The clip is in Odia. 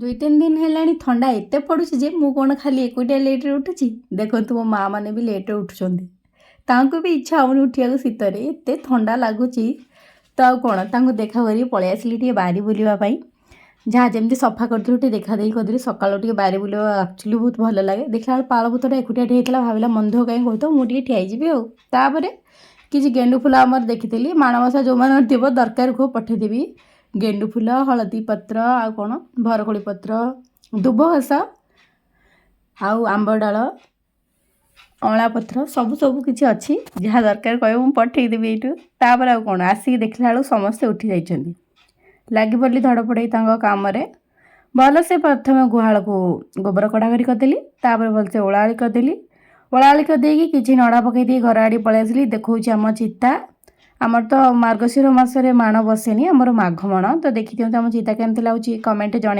2-3 ଦିନ ହେଲାଣି ଥଣ୍ଡା ଏତେ ପଡ଼ୁଛି ଯେ ମୁଁ କ'ଣ ଖାଲି ଏକୁଟିଆ ଲେଟ୍ରେ ଉଠୁଛି? ଦେଖନ୍ତୁ, ମୋ ମାଆ ମାନେ ବି ଲେଟ୍ରେ ଉଠୁଛନ୍ତି। ତାଙ୍କୁ ବି ଇଚ୍ଛା ହେଉନି ଉଠିବାକୁ, ଶୀତରେ ଏତେ ଥଣ୍ଡା ଲାଗୁଛି। ତ ଆଉ କ'ଣ, ତାଙ୍କୁ ଦେଖା କରିକି ପଳେଇ ଆସିଲି ଟିକେ ବାରି ବୁଲିବା ପାଇଁ। ଯାହା ଯେମିତି ସଫା କରିଥିଲୁ, ଟିକେ ଦେଖା ଦେଖି କରିଦେଲି। ସକାଳୁ ଟିକେ ବାରି ବୁଲିବା ଆକ୍ଚୁଆଲି ବହୁତ ଭଲ ଲାଗେ। ଦେଖିଲା ବେଳକୁ ପାଳଭୂତଟା ଏକୁଟିଆ ଠିଆ ହେଇଥିଲା। ଭାବିଲା ମନ୍ଦ କାହିଁ କହୁଥିବ, ମୁଁ ଟିକେ ଠିଆ ହେଇଯିବି ଆଉ। ତାପରେ କିଛି ଗେଣ୍ଡୁ ଫୁଲ ଆମର ଦେଖିଥିଲି। ମାଣବସା ଯେଉଁମାନଙ୍କର ଥିବ ଦରକାର କୁହ, ପଠେଇଦେବି। ଗେଣ୍ଡୁ ଫୁଲ, ହଳଦୀ ପତ୍ର, ଆଉ କ'ଣ ବରକୋଳି ପତ୍ର, ଦୁବ ଘାସ ଆଉ ଆମ୍ବ ଡାଳ, ଅଁଳା ପତ୍ର, ସବୁ ସବୁ କିଛି ଅଛି। ଯାହା ଦରକାର କହିବ, ମୁଁ ପଠେଇଦେବି ଏଇଠୁ। ତାପରେ ଆଉ କ'ଣ, ଆସିକି ଦେଖିଲା ବେଳକୁ ସମସ୍ତେ ଉଠି ଯାଇଛନ୍ତି। ଲାଗି ପଡ଼ିଲି ଧଡ଼ପଡ଼େଇ ତାଙ୍କ କାମରେ। ଭଲସେ ପ୍ରଥମେ ଗୁହାଳକୁ ଗୋବର କଢ଼ାକଢ଼ି କରିଦେଲି। ତାପରେ ଭଲସେ ଓଳାଓଳି କରିଦେଲି। ଓଳାଓଳି କରିଦେଇକି କିଛି ନଡ଼ା ପକାଇ ଦେଇ ଘର ଆଡ଼େ ପଳେଇ ଆସିଲି। ଦେଖାଉଛି ଆମ ଚିତା। ଆମର ତ ମାର୍ଗଶିର ମାସରେ ମାଣ ବସେନି, ଆମର ମାଘ ମାଣ। ତ ଦେଖିଦିଅନ୍ତୁ ଆମ ଚିତା କେମିତି ଲାଗୁଛି, କମେଣ୍ଟ ଜଣେଇ।